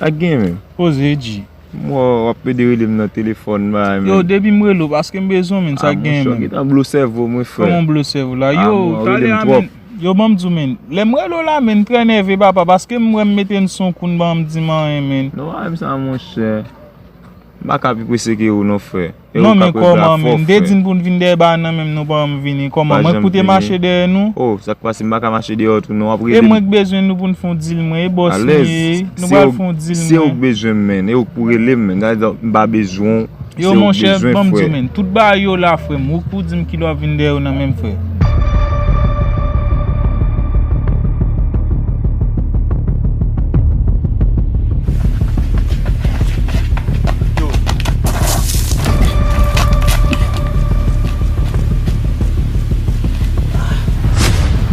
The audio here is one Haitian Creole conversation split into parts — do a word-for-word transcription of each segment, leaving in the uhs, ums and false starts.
Sa k gen menm? Poze, G. M wè w ap pede rele m nan telefòn, bagay, menn. Yo, depi m rele w, paske m bezwen w, menn, sa k gen, menn? A, monchè, w gentan blo sèvo mwen, frè. Kòman w blo sèvo la? Yo, talè a, menn. Yo, ban m di w, menn. Lè m rele w la, menn, m trè nève, papa, paske m wè m mete n sou kou, n pa janm di m anyen, menn. Non, pa menm sa, monchè. M pa ka pi prese ke ou non, frè. Non, men kòman, menn? M te di n pou n vin dèyè bagay nan, menm nou pa janm vini. Kòman? Mwen k pou te mache dèyè nou? Oh, sa k pase? M pa ka mache dèyè w tou non, w ap rele m. E mwen k bezwen nou pou n fè yon deal, mwen. E bòs nou ye. Nou pral fè yon deal, mwen. Se ou k bezwen m, menn. E ou k pou rele m, menn. Sa vle di m pa bezwen w. Yo, monchè, ban m di w, menn. Tout bagay yo la, frè m. Ou k pou di m kilè w ap vin dèyè yo nan menm, frè.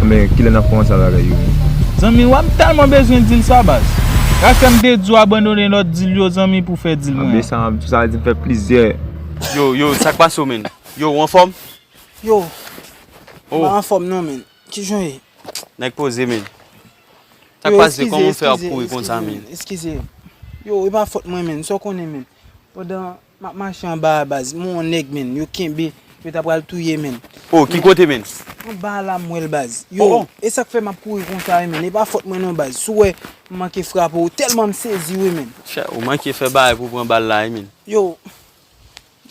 Men, kilè n ap kòmanse bagay yo, menn? Zanmi, w ap tèlman bezwen di l sa, baz. Sa fè m te di w abandone lòt deal yo, zanmi, pou fè deal mwen an. Anben, sa, sa vle di m fè plizyè. Yo, yo, sa k pase w, menn? Yo, w anfòm? Yo, m pa anfòm non, menn. Kijan w ye? Nèg poze, menn. Sa k pase? Kòman w fè ap kouri konsa, menn? Eskize, eskize, eskize. Yo, e pa fòt mwen, menn. Sa w konnen, menn. Pandan m ap mache anba a, baz, m wè yon nèg, menn. Yo kenbe, yo ta pral touye, menn. Oh, ki kote, menn? Anba a la, m wè l, baz. Yo, e sa k fè m ap kouri konsa, wi, menn. E pa fòt mwen non, baz. Si w wè m manke frape w, tèlman m sezi, wi, menn. Chè, ou manke fè bagay pou pran bal la, wi, menn. Yo,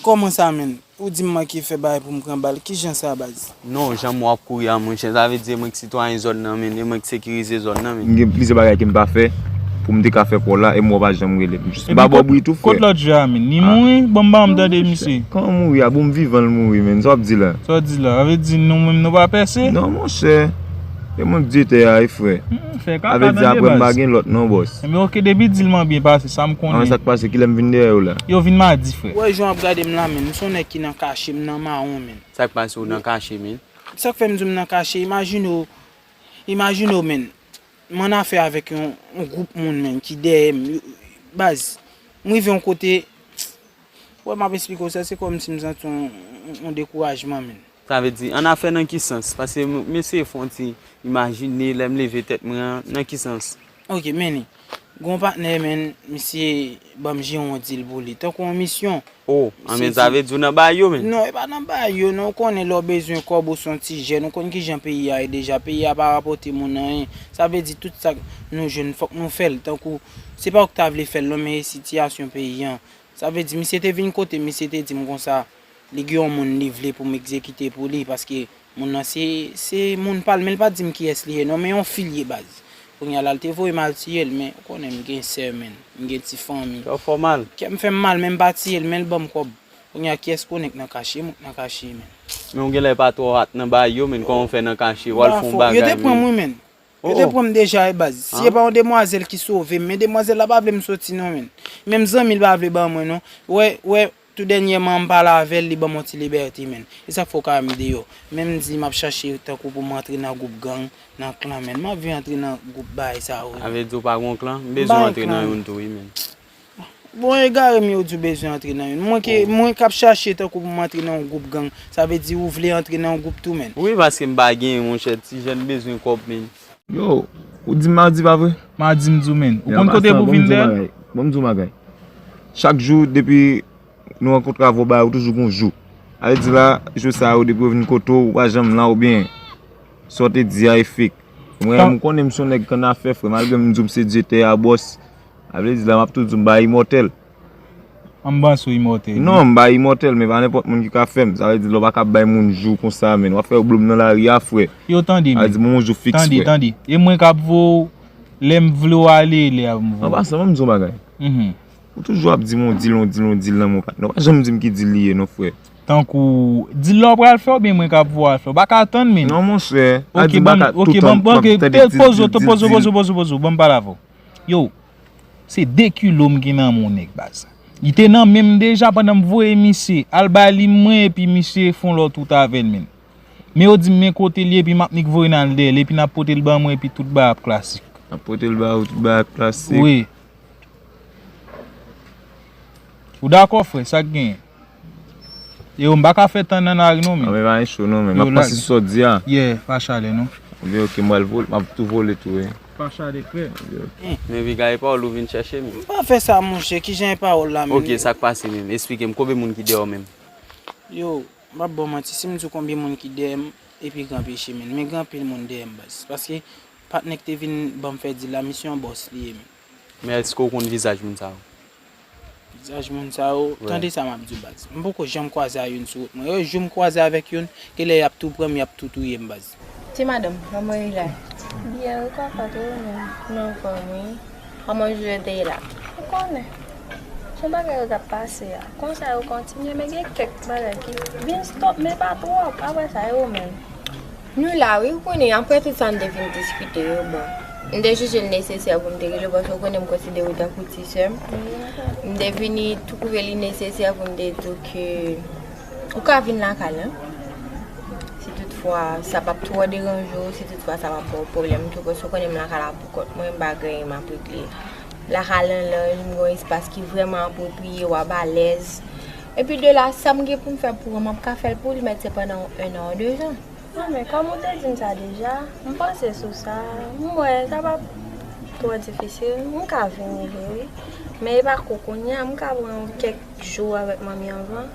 kòman sa, menn? Ou di m manke fè bagay pou m pran bal. Kijan sa, baz? Non, jan m wè w ap kouri a, monchè, sa vle di e mwen k sitwayen zòn nan, menn, e mwen k sekirize zòn nan, menn. M gen plizyè bagay ke m pa fè pou m te ka fè pa w la, e m wè w pa janm rele m. Jis m pa ba w bri tou, frè. Kot lòt jou a, menn? Li mouri? Ban m, ban m tande misye. Kòman mouri a? Bon, m vivan l mouri, menn. Sa w ap di la? Sa w di la? Sa vle di nou menm nou pa pèse? Non, monchè. E mwen k di tè a, wi, frè. Hmm, fè kaka tande, baz. Sa vle di apre m pa gen lòt non, bòs. Enben, oke, depi deal mwen byen pase, sa m konnen. Sa k pase? Kilè m vin dèyè yo la? Yo vin madi, frè. Wè jan w ap gade m la, menn. M se yon nèg ki nan kache, m nan mawon, menn. Sa k pase, w nan kache, menn? Sa k fè m di w m nan kache, imajine w, imajine w, menn. M annafè avèk yon, yon gwoup moun, menn, ki dèyè m. Yo, baz, m rive yon kote, wè, m ap esplike w sa, se kòmsi m santi yon, yon, yon dekourajman, menn. Sa vle di, annafè nan ki sans? Paske m, m eseye fè yon ti imajine lè m leve tèt mwen an, nan ki sans? Oke, men li. Gon patnè, menn, misye ban m jere yon deal pou li. Tankou yon misyon. Oh, anben, sa vle di w nan bagay yo, menn? Non, e pa nan bagay yo, non. Ou konnen lè w bezwen kòb, ou se yon ti jèn, ou konn kijan peyi a ye deja. Peyi a pa rapòte moun anyen. Sa vle di tout sa k nou jwenn, fòk nou fè l. Tankou, se pa ou k ta vle fè l, non, men e sitiyasyon peyi an. Sa vle di, misye te vin kote m, misye te di m konsa, li gen yon moun li vle pou m egzekite pou li, paske moun nan se, se moun pa l, men l pa t di m kiyès li ye non, men yon fi l ye baz. Kounye a la, l te voye m al tiye l, men ou konnen m gen sè, menn, m gen ti fanmi. Kè w fè w mal? Kè m fè m mal, men m pa tiye l, men l ban m kòb. Kounye a, kiyès konnen k nan kache, mwen k nan kache, menn. Men w genlè pa twò at nan bagay yo, menn, kòman w fè nan kache, w al fè yon bagay, menn. Yo te pran m, wi, menn. Yo te pran m deja, wi, baz. Si e pa yon demwazèl ki sove m, men demwazèl la pa vle m soti non, menn. Menm zanmi l pa vle ban mwen non. Wè, wè, tou dènyèman m pale avè l, li ban m yon ti libète, menn. E sa k fè w ka wè m deyò. Men m di m ap chache tankou pou m antre nan gwoup gang, nan klan, menn. M ap vin antre nan gwoup bagay sa yo, wi. Sa vle di w pa gon klan? M bezwen antre nan youn tou, wi, menn. Bon, egare m ye, w di w bezwen antre nan youn. Mwen ke, mwen k ap chache tankou pou m antre nan yon gwoup gang. Sa vle di ou vle antre nan yon gwoup tou, menn. Wi, paske m pa genyen, monchè. Ti jèn bezwen kòb, menn. Yo, ou di m madi, pa vre? Madi, m di w, menn. Ou konn kote pou vin dèyè l? Bon, m di w bagay. Chak jou, depi nou rankontre avè w, bagay ou toujou gon jou. Sa vle di la, jou sa yo, depi yo vin kote w, ou pa janm la, oubyen sa w te di a e fake. Mwen, m konnen m se yon nèg k annafè, frè. Malgre m di w m se direktè a, bòs, sa vle di la, m ap toujou di w m pa imòtèl. An m panse w imòtèl. Non, m pa imòtèl, men pa nenpòt moun ki ka fè m. Sa vle di lè w pa ka bay moun jou konsa, menn. W ap fè yo blo m nan lari a, frè. Yo, tande, menn. Sa vle di m yon jou fiks, frè. Tande, tande. E mwen k ap voye w, lè m vle w ale, lè a m voye w. An pasan, ban m di w yon bagay. Mhm. Ou toujou ap di m yon deal, yon deal, yon deal nan men w, patnè. Ou pa janm di m ki deal li ye non, frè. Tankou, deal la w pral fè oubyen mwen k ap voye w al fè? Ou pa ka tann, menn. Non, monchè. Pa di m pa ka toutan m ap tande deal, deal, deal, deal. Poze w, poze w, poze w, poze w, ban m pale avè w. Yo, se de kilo m gen nan men yon nèg, baz. Li te nan men m deja pandan m voye misye al bay li mwen, epi misye fè yon lòt wout avè l, menn. Men yo di m men kote l ye, epi m ap nik voye n al dèyè l, epi n ap pote l ban mwen, epi tout bagay ap klasik. N ap pote l ba ou, tout bagay ap klasik. Wi. Ou dakò, frè? Sa k genyen? Yo, m pa ka fè tan nan lari non, menn. Anben, pa gen cho non, menn. M ap panse sou sa w di a. Yeah, pa chalè non. Anben, oke, m pral vole, m ap tou vole tou, wi. Pacha de krè. Men piga e pawòl ou vin chèche m. M pa fè sa, monchè. Kijan e pawòl la menm? Ok, sa k pase menm? Esplike m, konbyen moun ki dèyè w menm? Yo, m p ap ba w manti, si m di w konbyen moun ki dèyè m, epi gran peche menm. Men gen anpil moun dèyè m, baz. Paske patnè k te vin ban m fè dil la, misye yon bòs li ye menm. Men èske w konn vizaj moun sa yo? Vizaj moun sa yo, tande sa m ap di w, baz. M poko janm kwaze a youn sou wout mwen. Yo, jou m kwaze avèk youn, genlè y ap tou pran m, y ap tou touye m, baz. Ti madanm, kòman w ye la? Byen, wi, kòkòt, wi, ou menm? Mwen anfòm, wi. Kòman jou yo te ye la? Ou konnen. Se yon bagay yo t ap pase a. Konsa yo kontinye, men gen kèk bagay ki vin stòp, men pa twòp. Apre sa, e ou menm? Nou la wi, ou konnen, apre tout sa n te fin diskite yo, bon, m te jije l nesesè pou m te rele w, paske ou konnen m konsidere w tankou ti sè m. M te vini twouve li nesesè pou m te di w ke ou ka vin lakay la, si toutfwa sa p ap twò deranje w, si toutfwa sa p ap ba w pwoblèm tou, paske ou konnen m lakay la pou kont mwen, m pa gen anyen m ap regle. Lakay lan laj, m gen yon espas ki vrèman apwopriye, w ap alèz. Epi de la, sa m gen pou m fè pou ou an, m ap ka fè l pou ou, li mèt se pandan yon an, de zan. Non, men kòm ou te di m sa deja, m panse sou sa, m wè sa p ap twò difisil, m ka vini vre, wi. Men e pa kou kounye a, m ka pran kèk jou avèk manmi anvan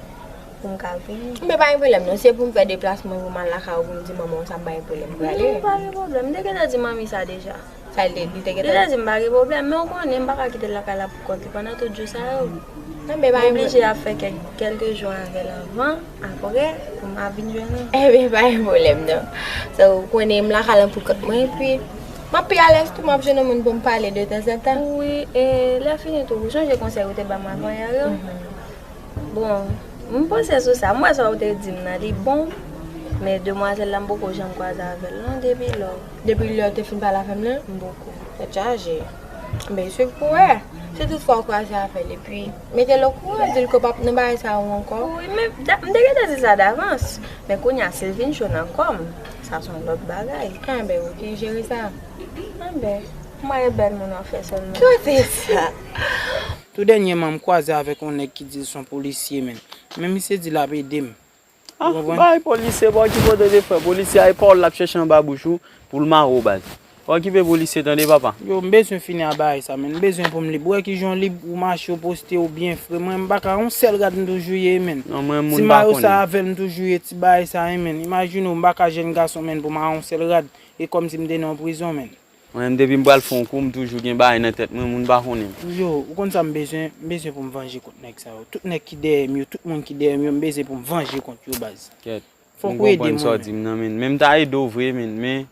pou m ka vini. Men pa gen pwoblèm non, se pou m fè deplasman pou m al lakay ou pou m di manman w sa, m pa gen pwoblèm, m prale. Non, pa gen pwoblèm, m te gentan di manmi sa deja. Sa li, li te gentan. Li te di m pa gen pwoblèm, men ou konnen m pa ka kite l lakay la pou kont li pandan tout jou sa yo. Non, men pa gen pwoblèm. M oblije ap fè kèk, kèlke jou avè l anvan, apre, pou m ap vin jwenn ou. Enben, pa gen pwoblèm, non. So, ou konnen m lakay la pou kont mwen, epi m ap pi alèz tou, m ap jwenn yon moun pou m pale de tanzantan. Wi, e lè fini tou, ou sonje konsèy ou te ba m avan yè yo? Mhm. Bon, m panse sou sa. M wè sa w te di m nan, li bon. Men demwazèl la, m poko janm kwaze avè l non, depi lò. Depi lè w te fin pale avè m nan? M poko. Tèt chaje. Men swiv pou wè. Si toutfwa w kwaze avè l, epi mete l okouran, di l ke w p ap nan bagay sa yo ankò. Wi, men da- m te gentan di sa davans. Men kounye a, si l vin cho nan kò m, sa se yon lòt bagay. Enben, ou te jere sa. Enben, m wè e bèl moun w ap fè sèlman. Kote sa? Tou dènyèman, m kwaze avèk yon nèg ki di l se yon polisye, menn. Men misye di l ap ede m. Ah, ou konprann? Bay polisye, pa okipe w tande frè. Polisye a, e pawòl l ap chèche anba bouch ou pou l mare w, baz. Pa okipe polisye, tande, papa. Yo, m bezwen fini a bagay sa, menn. M bezwen pou m lib. Ou wè kijan w lib, ou mache, ou poste, ou byen fre. Mwen, m pa ka, yon sèl rad m toujou ye, menn. Non, mwen, moun pa konnen. Ti mayo sa avè l, m toujou ye, ti bagay sa, wi, menn. Imajine w, m pa ka jèn gason, menn, pou m a yon sèl rad. E kòmsi m te nan yon prizon, menn. Mwen menm depi m pral fè yon kou, m toujou gen bagay nan tèt mwen, moun pa konnen m. Yo, ou konn sa m bezwen? M bezwen pou m vanje kont nèg sa yo. Tout nèg ki dèyè m yo, tout moun ki dèyè m yo, m bezwen pou m vanje kont yo, baz. Kèt. Fòk ou ede m, wi, menn. M konprann sa w di m nan, menn. Men m ta ede w vre, menn, men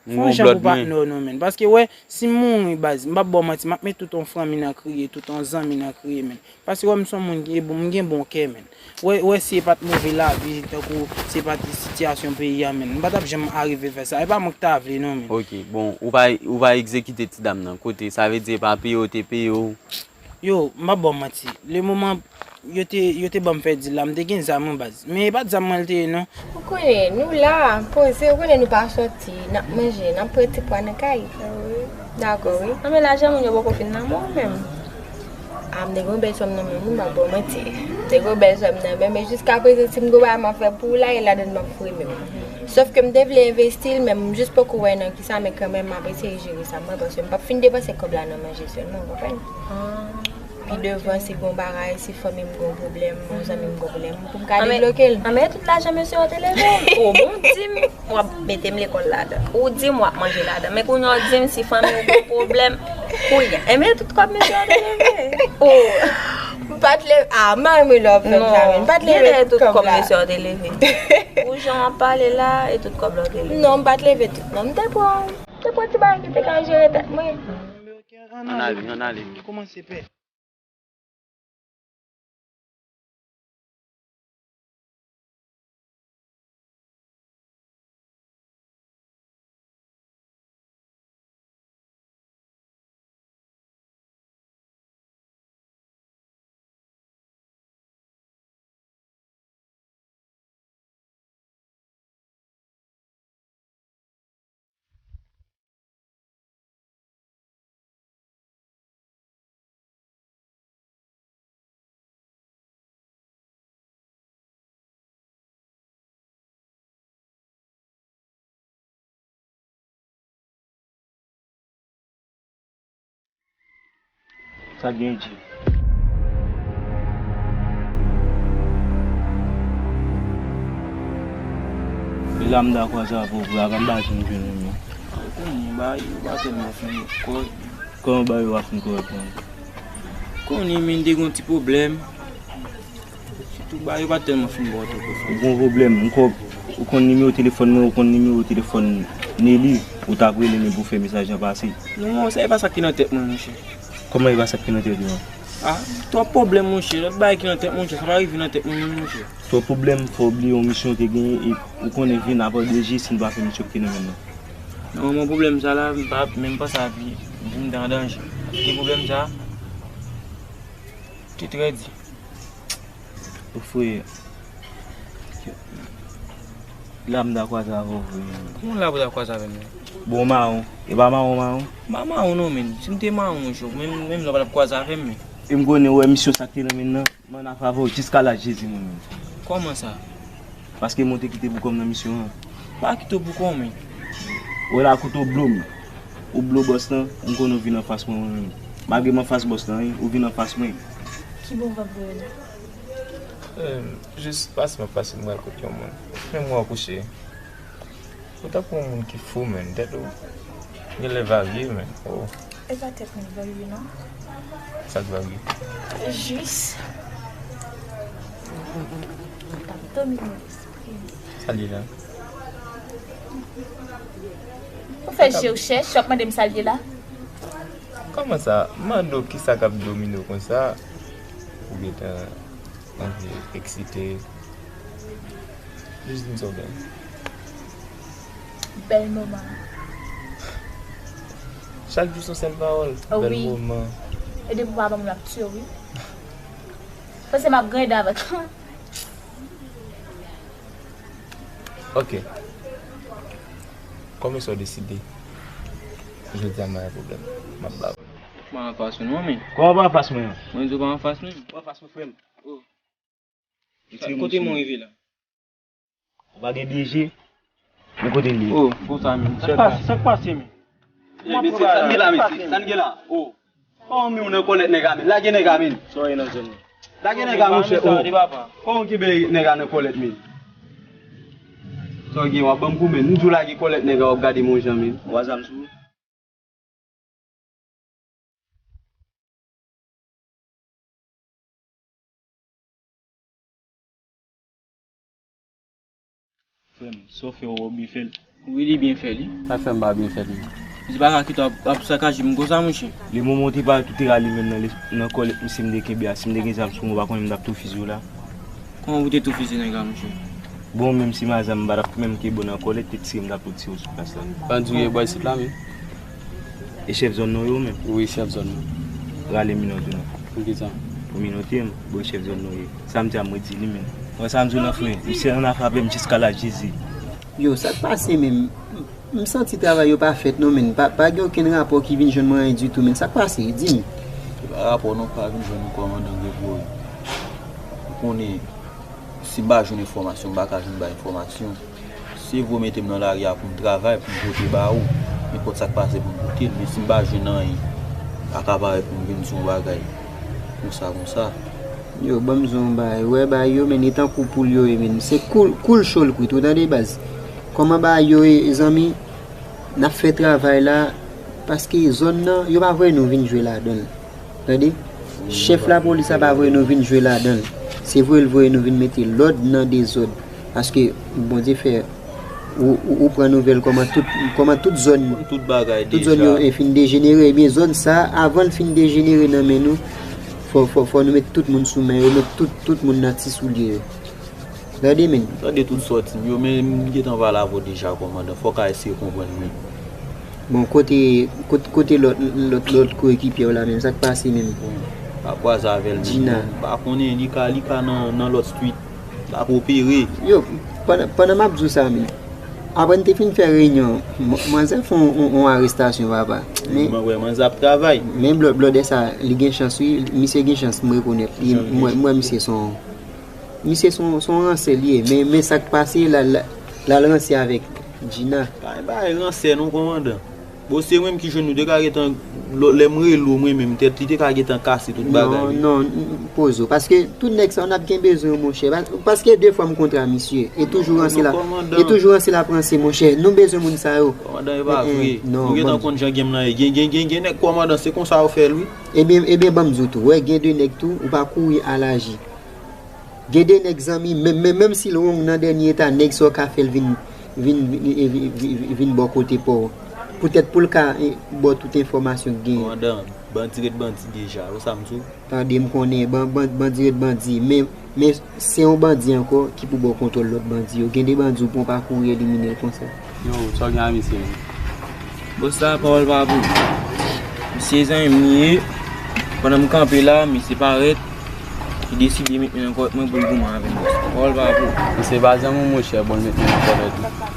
m gon blòd mwen. Fè yon jan pou patnè w non, menn. Paske, wè, si m mouri, baz, m p ap ba w manti, m ap met tout yon fanmi nan kriye, tout yon zanmi nan kriye, menn. Paske wè m se yon moun ki bon, m gen bon kè, menn. Wè, wè si e pa t move lavi, tankou si e pa t sitiyasyon peyi a, menn, m pa t ap janm arive fè sa. E pa mwen ki ta vle non, menn. Ok, bon, ou pa, ou pa egzekite ti dam nan. Kote, sa vle di e pa peye w te peye w? Yo, m p ap ba w manti. Le moman yo te, yo te ban m fè dil la, m te gen zam wi baz. Men e pa t zam mwen l te ye non. Ou konnen, nou la, poze, ou konnen nou pa sòti, n ap manje, n ap pran ti pwa nan kay. Wi. Dakò, wi. Anben lajan moun yo poko fin nan men w menm. A, m te gen yon bèl sòm nan men m, m p ap ba w manti. M te gen yon bèl sòm nan men m, men jiskaprezan, si m gen yon bagay m ap fè pou ou la, e ladan l m ap foure men m. Sòf ke m te vle envesti l, men m jis poko wè nan kisa, men kanmenm, m ap eseye jere sa mwen, paske m p ap fin depanse kòb la nan manje sèlman, w konprann? Pi devan, si gon bagay, si fanmi m gon pwoblèm, yon zanmi m gon pwoblèm, pou m ka debloke l. Anben, anben, tout lajan mesye yo te leve. O, bon, w di m, w ap mete m lekòl ladan. Ou di m w ap manje ladan. Men kounye a w di m si fanmi w gon pwoblèm. Kounye a. Enben, tout kòb mesye yo te leve. O. M pa t leve. A, mari mwen love fè m sa, men m pa t leve tout kòb la. Genlè tout kòb mesye yo te leve. Pou jan w ap pale la, e tout kòb la w te leve. Non, m pa t leve tout, non. M te pran, m te pran ti bagay ki te ka jere tèt mwen. Ann ale, ann ale. Kòmanse pè. Sa k gen, Dji? E la m dakò sa avè w vre, avan m pa janm jwenn ou non. Ou konnen, bagay yo pa tèlman fin kòrèk. Kòman bagay yo pa fin kòrèk non? Konnen, men, te gen yon ti pwoblèm. Sitou bagay yo pa tèlman fin bon, tou, pou fè. Ou gen yon pwoblèm, m kwè w konn nimewo telefòn mwen, ou konn nimewo telefòn Nelly, ou t ap rele men pou fè mesaj lan pase. Non, sa e pa sa ki nan tèt mwen, monchè. Kòman e pa sa ki nan tèt ou an? Ah, twòp pwoblèm, monchè. Lòt bagay ki nan tèt mwen, monchè, sa pa rive nan tèt mwen menm, monchè. Twòp pwoblèm, fò w bliye yon misyon w te genyen, e ou konnen vin avan de je si n pa fè misyon ki nan men n nan. Non, mwen pwoblèm sa la, m pa menm panse a vi, vi m te an danje. Ki pwoblèm sa? Te trè di. Ou frè. La m ta kwaze avè w vre. Kòman la pou ta kwaze avè m la? Bon, mawon. E pa mawon, mawon? M pa mawon non, men. Si m te mawon, monchè, menm, menm lè w pa t ap kwaze avè m, men. E m konnen, ou wè misyon sa k te nan men n nan, m ann favè w jiska laj Jezi mwen menm. Kòman sa? Paske mwen te kite pou kò m nan misyon an. Pa kite w pou kò w, men. Ou wè la kote w blo m. Ou blo bòs lan, m konnen w vin anfas mwen, mwen menm. Malgre m anfas bòs lan, wi, ou vin anfas mwen. Ki bò w ap voye la? Em, jis pase m ap pase m pral kot yon moun. Men mwen kouche. Ou tankou yon moun ki fou, men. Tèt ou genlè varye, men. Oh. E pa tèt mwen varye, non. Sa k varye? Jis. Sa l ye la? Ou fè je w chèch, w ap mande m sa l ye la? Kòman sa? M mande w kisa k ap domine w konsa? Ou gentan anvi eksite? Jis di m sa w gen. Bèl moman. Chak jou se yon sèl pawòl. Oh, bèl moman. E depi w pa ban m, l ap tiye w, wi. Panse m ap griyen dan avèk. Ok. Kòman sa w deside? Jodi a, m pa gen pwoblèm. M ap ba w. Pa anfas mwen non, men. Kòman pa anfas mwen an? Mwen di w pa anfas mwen. Pa anfas mwen, frè m. Oh. Kote mwen rive la? Ou pa gen byen je? Men kote l ye? Oh, konsa menm. Sa k pase, sa k pase, men? Eh, mesye, sa n gen la, mesye? Sa n gen la? Oh. Kòman w nan kòlèt nèg a, men? Lage nèg a, men. Sa w ye nan zòn nan? Lage nèg a, monchè, oh. Kòman w kenbe nèg a nan kòlèt, men? Sa w gen, w ap ban m kou, men. M di w lage kòlèt nèg a, w ap gade m yon jan, men. Ou pa zam sou ou? Frè m, sa w fè w byen fè l? Wi, li byen fè li. Sa fè m pa byen fè li? Li pa ka kite w ap, ap sakaje m konsa, monchè. Le moman w te parèt, ou te rale men nan, nan kòlèt misye m te kenbe a. Si m te gen zam sou mwen, ou pa konnen m t ap tou fiziye w la? Kòman pou te tou fiziye nèg la, monchè? Bon, menm si m a zam, m pa t ap menm kenbe w nan kòlèt, te tire m t ap tou tire w sou plas la. Bandi w ye bò isit la, men. E chèf zòn nou yo menm? Wi, chèf zòn nou. Rale minòt ou non. Poukisa? Pou minòte m, bon, chèf zòn nou ye. Sa m di a, mwen di li menm. Wè sa m di w nan fren, misye ann afè avè m jiska laj Jezi. Yo, sa k pase menm? M santi travay yo pa fèt non, men. Pa, pa gen okenn rapò ki vin jwenn mwen anyen ditou, men. Sa k pase? Di m. Se pa rapò non, pa vin jwenn nou kòmandan Gregory. Ou konnen, si m pa jwenn enfòmasyon, m pa ka jwenn bay enfòmasyon. Se vre w mete m nan lari a pou m travay, pou m pote ba ou. Nenpòt sa k pase pou m pote l, men si m pa jwenn anyen, pa ka parèt pou m vin di yon bagay konsa, konsa. Yo, ban m di w yon bagay. Ou wè bagay yo, men, e tankou poul yo ye, men. Se koul, koul cho l kwit, ou tande, baz? Kòman bagay yo ye, zanmi? N ap fè travay la, paske zòn nan, yo pa voye nou vin jwe ladan l. Tande? Chèf lapolis la pa voye nou vin jwe ladan l. Se vre l voye nou vin mete lòd nan dezòd. Paske Bondye fè ou, ou, ou pran nouvèl kòman tout, kòman tout zòn, tout bagay tout zòn yo, deja, e, fin dejenere. Ebyen, zòn sa, avan l fin dejenere nan men nou, fò, fò, fò nou met tout moun sou men yo, met tout, tout moun nan ti soulye yo. Tande, men. Tande tout sòti m yo, men m gentan pale avè w deja, kòmandan. Fò w ka eseye konprann mwen. Bon, kote, kot-, kote lòt, lòt, lòt koekipye w la menm, sa k pase menm? Bon, m pa kwaze avè l menm. Djina. M pa konnen, li ka, li ka nan, nan lòt street. L ap opere. Yo, pandan, pandan m ap di w sa menm, apre n te fin fè reyinyon, m-, manzè fè yon, yon, yon arestasyon, papa. Men, mwen wè manzè ap travay. Men blò-, blòdè sa, li gen chans, wi. Misye gen chans, m rekonèt li. Jan l gen chans. M wè, m wè misye se yon, misye se yon, se yon ransè li ye, men, men sa k pase, l al, l al ranse avèk Djina. Pa gen bagay ransè non, kòmandan. Bon, se mwen menm ki jwenn nou, te ka gentan, lè m rele w mwen menm, tèt li te ka gentan kase tout bagay. Non, non, poze w. Paske tout nèg sa yo n ap gen bezwen yo, monchè. Paske de fwa m kontre a misye, e toujou ranse la, e toujou ranse l ap ranse, monchè. Nou bezwen moun sa yo. Kòmandan, e pa vre. Non, nou gentan konn jan game lan ye. Gen, gen, gen, gen nèg kòmandan, se konsa yo fè l, wi. Ebyen, ebyen, ban m di w tou, wè, gen de nèg tou, ou pa kouri al aji. Gen de nèg zanmi, menm, menm, menm si l wrong nan dènye eta, nèg sa yo ka fè l vin, vin, vin, vin, vin, vin bò kote pa w. Poutèt pou l ka, eh, ba w tout enfòmasyon k genyen. Kòmandan, bandi ret bandi deja, ou sa m di w? Tande, m konnen, ban-, ban-, bandi ret bandi, men, men se yon bandi ankò ki pou ba w kontwòl lòt bandi yo. Gen de bandi ou pran pa kouri elimine l konsa. Yo, sa w gen a misye menm? Bòs la, pawòl pa pou li. Misye zanmi m li ye. Pandan m kanpe la, misye parèt. Li deside met men nan kòlèt mwen pou l goumen avè m, bòs. Pawòl pa pou li. Misye pa zanmi w, monchè, bon, l met men nan kòlèt ou.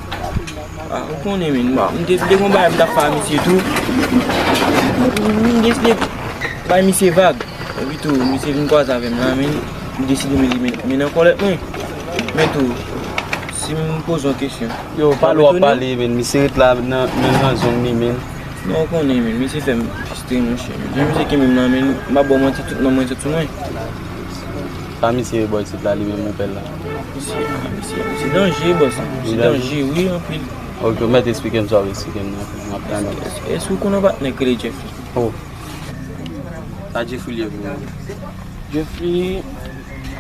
Ah, ou konnen, men, m te, m te gon bagay m t ap fè a misye tou. M deside bay misye vag. Epi tou, misye vin kwaze avè m la, men, m deside met li men, men nan kòlèt mwen. Men tou, si m poze w kesyon, yo, pale w ap pale, men, misye ret la nan, nan, nan zòn li, men. Non, ou konnen, men, misye fè m fristre, monchè, men. Jan misye kenbe m nan, men, m pa ba w manti, tout nan mwen, tout sou mwen. Sa misye ye bò isit la, li menm ou pè l la? Misye, ah, misye, misye danje, bòs. Misye danje, wi, anpil. Ok, ou mèt eksplike m sa w eksplike m nan, m ap tande. Èske, èske ou konn yon patnè k rele Jeffrey? Oh. Sa Jeffrey li ye pou ou? Jeffrey,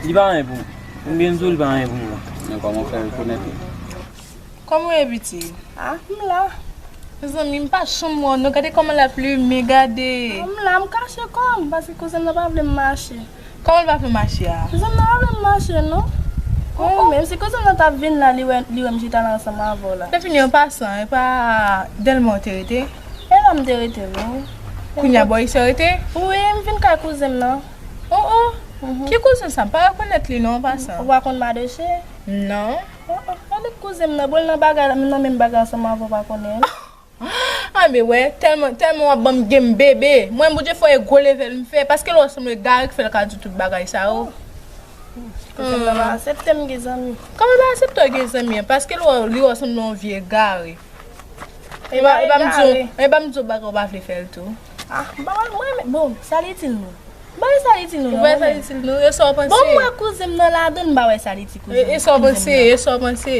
li pa anyen pou mwen. M byen di w, li pa anyen pou mwen. Men kòman w fè rekonèt li? Kòman w ye, pitit? Ah, m la. Mezanmi, m pa janm wè w non. Gade kòman l ap limen, gade. Ah, m la, m kache kò m, paske kouzen m nan pa vle m mache. Kòman l pa vle w mache a? Kouzen m nan pa vle m mache, non. Oh, oh. Menm si kouzen m nan t ap vin la, li wè, li wè m chita la ansanm avè w la. Se fini, an pasan, e pa Dèlma w te rete? E la m te rete, wi. Kounye a bò isi w rete? Wi, m vin kay kouzen m nan. Oh, oh. Mhm. Ki kouzen sa? M pa rekonèt li non, an pasan. Ou pa konn Madoche? Non. Oh, oh. Gade kouzen m nan, bon, l nan bagay la, nan menm bagay ansanm avè w, pa konnen. Ah, men wè, tèlman, tèlman w ap ban m game bebe. Mwen, Bondye fè e gwo level m fè, paske lè w sanble egare k fè l ka di tout bagay sa yo. Kouzen m nan pa aksepte m gen zanmi. Kòman l pa aksepte w gen zanmi an? Paske lè w, li wè w sanble yon vye egare. E pa, e pa m di w, e pa m di w bagay ou pa vle fè l tou. Ah, m pa wè l, mwen, bon, sa l itil nou? M pa wè sa l itil nou, non. Ou pa wè sa l itil nou? E sa w panse? Bon, m wè kouzen m nan ladan l, m pa wè sa l itil kouzen m. E, e sa w panse? E sa w panse?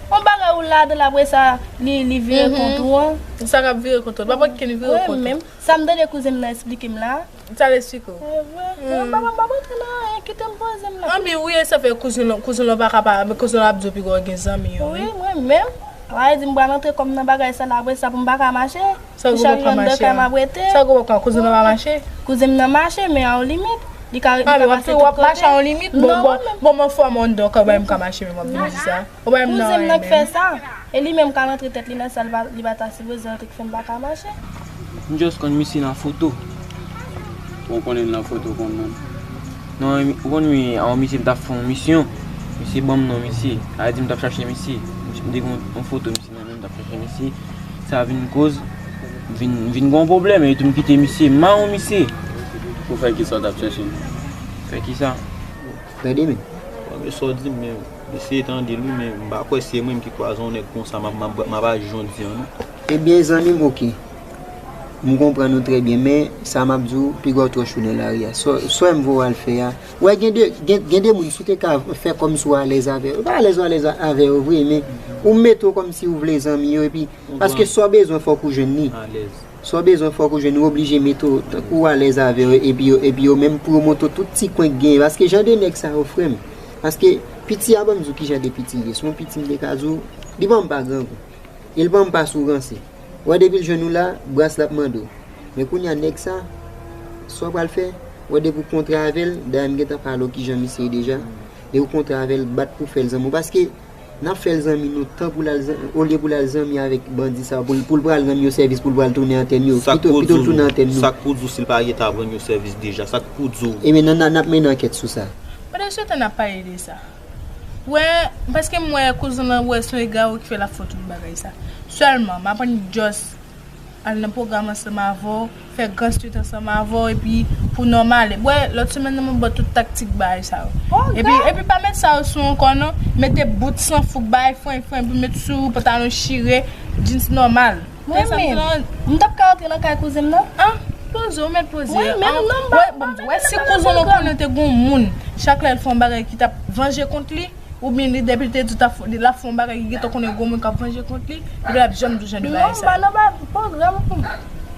Yon bagay ou ladan l, apre sa, li, li vire kont ou an. Sa k ap vire kont ou. Pa pran kenn vire kont ou. Wi, menm. Sa m tande kouzen m nan eksplike m la. Sa l eksplike w? Wi, wi. Bon, m pa, m pa antre nan anyen, kite m poze m la. Anpi wi, e sa fè kouzen w, kouzen w pa ka pa, kouzen w ap di w piga w gen zanmi yo, wi. Wi, mwen menm. Sa vle di m pral antre kò m nan bagay sa la, apre sa pou m pa ka mache. Sa w gen pou w pa mache a? Sa w gen pou w pa, kouzen w pa mache? Kouzen m nan mache, men a yon limit. Li ka, li ka pase tout kote. W ap mache a yon limit? Bon, bon, bon, mwen fò m anndan kay mwen m ka mache, men w ap vin di sa. Ou pa menm nan anyen menm. Kouzen m nan k fè sa. E li menm k al antre tèt li nan sa li pa, li pa ta sipoze antre k fè m pa ka mache. M just konn misye nan foto. Ou konnen l nan foto kòman? Non, ou konn wi, a yon misye m t ap fè yon misyon. Misye ban m non misye. Sa vle di m t ap chache misye. M te gen yon foto misye nan men m t ap chache misye. Sa vin koz, vin, vin gen yon pwoblèm, epi tou m kite misye, m mawon misye. Pou fè kisa w t ap chache m? Fè kisa? Tande men. Bon, men sa w di m, men eseye tande l wi, men m pa kwè se mwen menm ki kwaze yon nèg konsa, m ap, m ap, m ap aji jan w di an non. Ebyen, zanmi m, oke. M konprann ou trè byen, men sa m ap di w, piga w twò cho nan lari a. Sa w, sa w wè m voye w al fè a. Wè, gen de, gen, gen de moun, si w te ka fè kòmsi w alèz avè yo, ou pa alèz, ou alèz avè yo vre, men ou mete w kòmsi ou vle zanmi yo, epi, paske sa w bezwen, fòk ou jwenn li. Sa w bezwen, fòk ou jwenn, ou oblije mete w, tankou w alèz avè yo, epi yo, epi yo menm pwomote w tout ti kwen k genyen, paske jan de nèg sa yo, frè m, paske piti a, ban m di w ki jan de piti l ye, se yon piti m te ka di w, li ban m pa grangou. E l ban m pa sou ranse. Wè depi l jwenn ou la, bras l ap mande w. Men kounye a nèg sa, sa w pral fè? Wè depi w kontre avè l, dayè m gentan pale w kijan misye ye deja. Depi w kontre avè l, bat pou fè l zanmi w. Paske n ap fè l zanmi nou tan pou l al zan-, olye pou l al zanmi avèk bandi sa, pou l, pou l pral rann yo sèvis, pou l pral tounen antèn yo. Pito, pito l tounen antèn nou. Sa k pou di w si l pa gentan ap rann yo sèvis deja? Sa k pou di w? Ebyen, n, n, n ap mennen ankèt sou sa. Pandan se tan n ap pale de sa. Wè, paske m wè kouzen an wè se yon egare ki fè l ap fè tout bagay sa. Sèlman, m aprann just al nan pwogram ansanm avè w, fè Grand Street ansanm avè w, epi pou nòmal. Wè, lòt semèn nan, m ap ba w tout taktik bagay sa yo. Epi, epi pa met sa yo sou ankò non. Mete bout san fouk, bagay fren fren, epi met sou pantalon chire, jeans nòmal. Mwen menm, m t ap ka antre nan kay kouzen m nan? Ah, poze, ou mèt poze. Mwen menm, non, m pa, wè, m pa bon, mete wè, si kouzen w konnen te gon moun, chak lè l fè yon bagay ki t ap vanje kont li, oubyen li, depi l te di l t ap fè, l ap fè yon bagay, li gentan konnen gon moun k ap vanje kont li, epi l ap janm di w jan de bagay sa yo. Non, m pa nan ba-, pwogram. M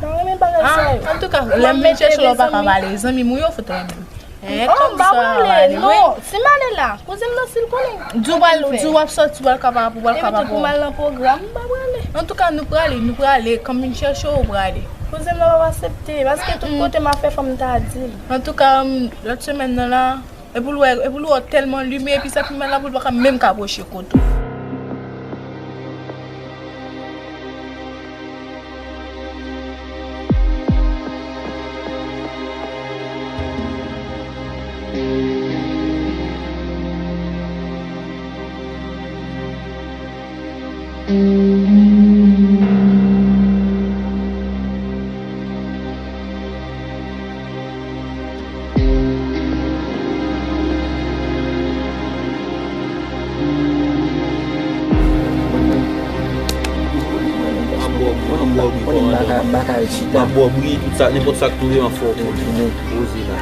pa renmen bagay sa yo. Ah, antouka, lè m vin chèche w la, w pa ka pale. Zanmi m ou yo, fout renmen. Eh, oh, m pa prale, non. Si m ale la, kouzen m nan, si l konnen. Di w pral, di w ap sòti, w pral kapab, w pral kapab. Epi tou pou m al nan pwogram, m pa prale. Antouka, nou prale, nou prale. Kan m vin chèche w, w prale. Kouzen m nan p ap aksepte, paske tout kote m ap fè, fò m ta di l. Antouka, m, lòt semèn nan la, epi l wè, epi l wè w tèlman limen, epi sa pi mal la, pou l pa ka menm ka pwoche kote w. M ap bò bri, m ap bò bri, tout sa, nenpòt sa k touye m ap fè w konnen. Poze la.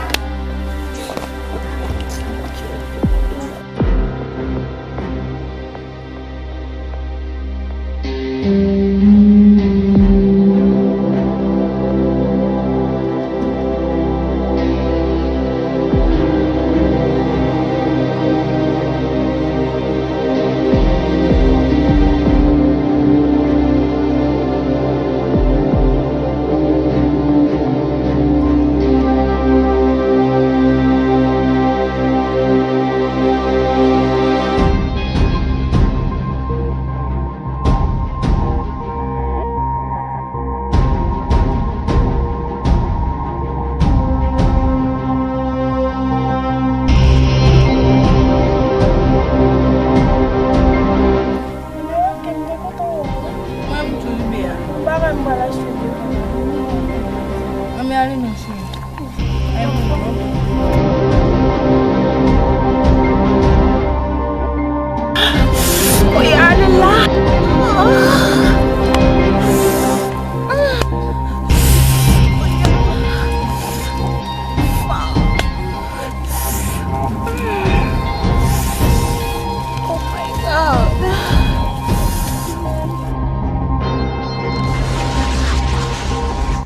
Mwen, m tou rive a. Bagay m pral achte de. Ann ale non, cheri. Ay, mwen, mwen.